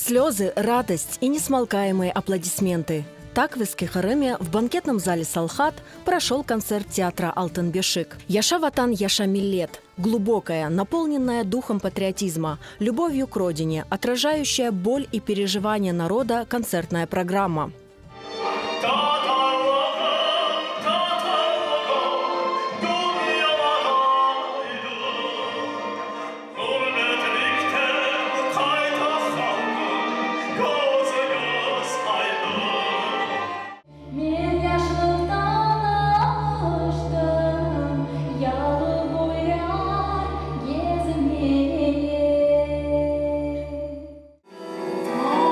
Слезы, радость и несмолкаемые аплодисменты. Так в Эски-Къырыме в банкетном зале «Салхат» прошел концерт театра «Алтын Бешик». Yaşa Vatan, yaşa millet. Глубокая, наполненная духом патриотизма, любовью к родине, отражающая боль и переживания народа концертная программа. Men yaşlıqtan alıştım yalı boylar gezmeye.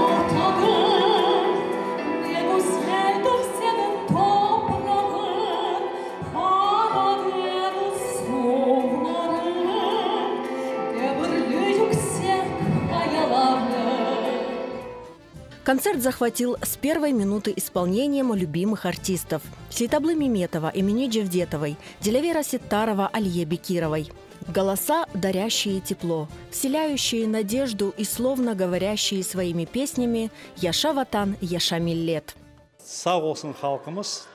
Vatanım, ne güzeldir seniñ toprağıñ, Qaradeñiz suvlarıñ, Devirli yüksek qayalarıñ. Концерт захватил с первой минуты исполнением любимых артистов. Сейтаблы Меметова, Эмине Джевдетовой, Дилявера Сеттарова, Алие Бекировой. Голоса, дарящие тепло, вселяющие надежду и словно говорящие своими песнями «Yaşa Vatan, yaşa millet». Sağ olsun halqımız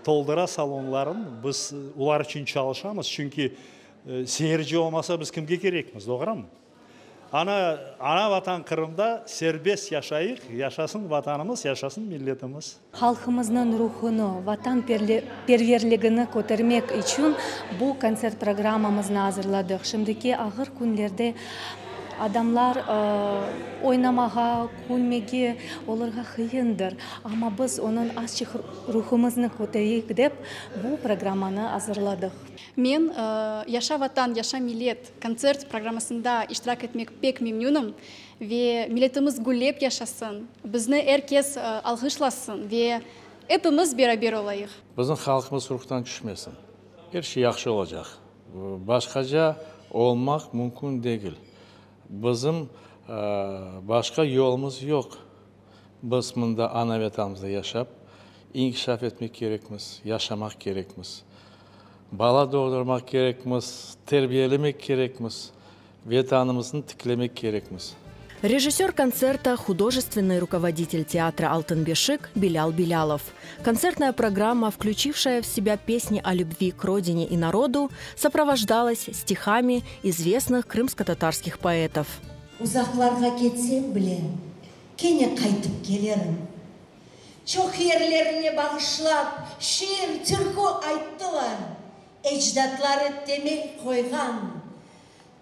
toldıra salonların, biz olar içün çalışamız, çünki seyirci olmasa biz kimge kerekmiz, doğrumı? Ana, ana vatan Qırımda serbest yaşayıq, yaşasın vatanımız, yaşasın milletimiz. Halqımıznıñ ruhunı, vatanperverligini kötermek içün bu kontsert programmamıznı azırladıq. Şimdiki ağır künlerde adamlar oynamağa, külmege olarğa qıyındır. Amma biz onıñ azçıq ruhumıznı kötereyik dep, bu programmanı azırladıq. Men Yaşa Vatan, yaşa millet kontsert programmasında iştirak etmek pek memnünim ve milletimiz güllep yaşasın, bizni er kes alğışlasın ve epimiz beraber olayıq. Bizim halqımız ruhtan tüşmesin. Er şey yahşı olacaq. Başqaca olmaq mümkün degil. Bizim başqa yolumız yoq. Biz mında ana Vetanımızda yaşap, inkişaf etmek kerekmiz, yaşamaq kerekmiz. Bala doğdurmaq kerekmiz, terbiyelemek kerekmiz, Vetanımıznı tiklemek kerekmiz. Rejissер концерта – художественный руководитель театра «Алтын Бешик» Белял Белялов. Концертная программа, включившая в себя песни о любви к родине и народу, сопровождалась стихами известных крымско-татарских поэтов. Uzaqlarğa ketsem bile, kene qaytıp kelerim. Çoq yerlerine bağışlap şiir, türkü ayttılar, Ecdatları temel qoyğan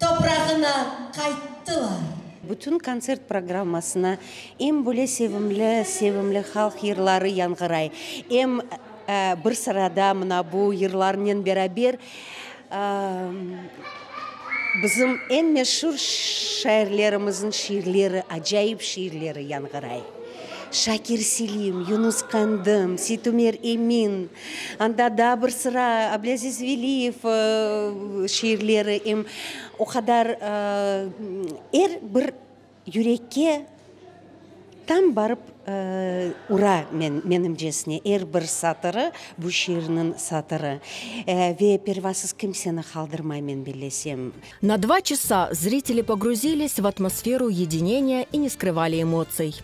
toprağına qayttılar. Bütün kontsert programmasına em böyle sevimli, sevimli halq yırları yañğıray, em bir sırada mına bu yırlarnen beraber bizim eñ meşur şairlerimizniñ şiirleri, acayip şiirleri yañğıray. Şakir Selim, Yunus Qandım, Seytumer Emin, anda daa bir sıra Ablâziz Veliyev şiirleri, em o qadar er bir yürekke tam barıp ura, menimcesine, er bir satırı, bu şiirniñ satırı. Ve pervasız kimseni qaldırmay, men bellesem. На два часа зрители погрузились в атмосферу единения и не скрывали эмоций.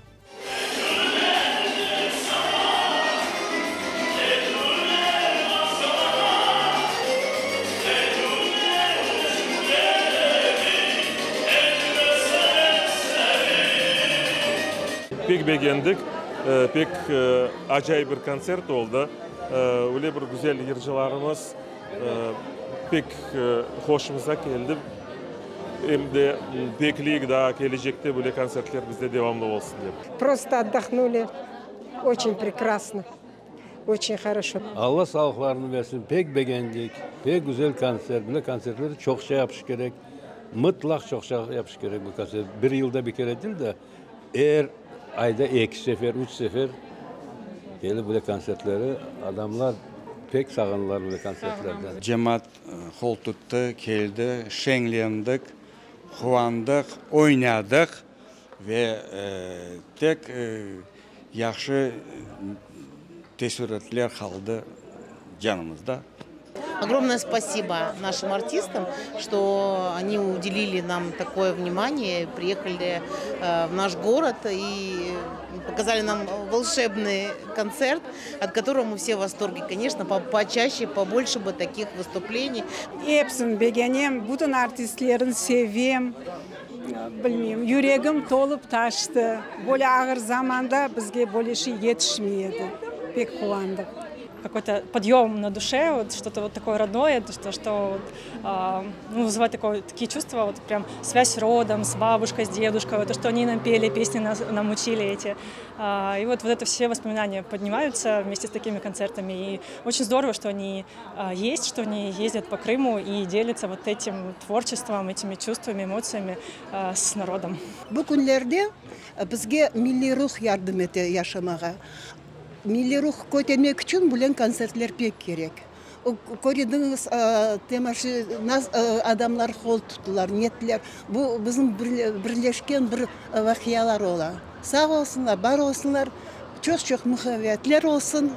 Pek begendik, pek acayip bir kontsert oldı. Öyle bir güzel yırcılarımız pek hoşumuza keldi. Em de bekleyik daa kelecekte böyle kontsertler bizde devamlı olsun dep. Просто отдохнули. Очень прекрасно. Очень хорошо. Alla sağlıqlarını bersin, pek begendik, pek güzel kontsert. Böyle kontsertler çoqça yapış kerek, mıtlaq çoqça yapış kerek bu kontsert. Bir yılda bir kere değil de, er ayda eki sefer, üç sefer kelip böyle kontsertleri adamlar pek sağınırlar böyle kontsertlerden. Cemaat qol tuttı, keldi, şeñlendik, quvandıq, oynadıq ve tek yahşı teessuratlar qaldı canımızda. Огромное спасибо нашим артистам, что они уделили нам такое внимание, приехали э, в наш город и показали нам волшебный концерт, от которого мы все в восторге. Конечно, почаще, побольше бы таких выступлений. Episin begenem, bütün artistlerin sevem, bilmeyim, yüregim tolıp taştı. Böyle ağır zamanda bizge böyle şey yetişmey edi. Pek quvandıq. Какой-то подъем на душе, вот что-то вот такое родное, что, что вот, а, ну, вызывает такое, такие чувства, вот прям связь с родом, с бабушкой, с дедушкой, вот то, что они нам пели, песни нас, нам учили эти. А, и вот, вот это все воспоминания поднимаются вместе с такими концертами. И очень здорово, что они а, есть, что они ездят по Крыму и делятся вот этим творчеством, этими чувствами, эмоциями а, с народом. Bu künlerde bizge milliy ruh yardım ete yaşamağa. Milliy ruh kötermek içün bülen kontsertler pek kerek. Körediñiz, temaşa, adamlar qol tuttılar, nettiler. Bu bizim birleşken bir vaqialar ola. Sağ olsunlar, bar olsunlar, çoq-çoq muhabbetler olsun.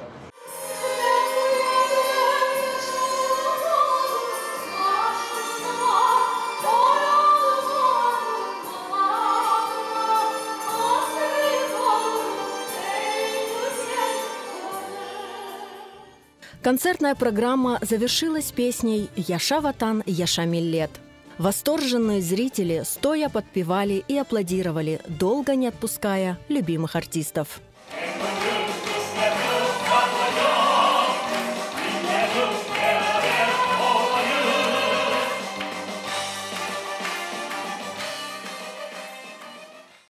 Концертная программа завершилась песней «Yaşa Vatan, yaşa millet». Восторженные зрители стоя подпевали и аплодировали, долго не отпуская любимых артистов.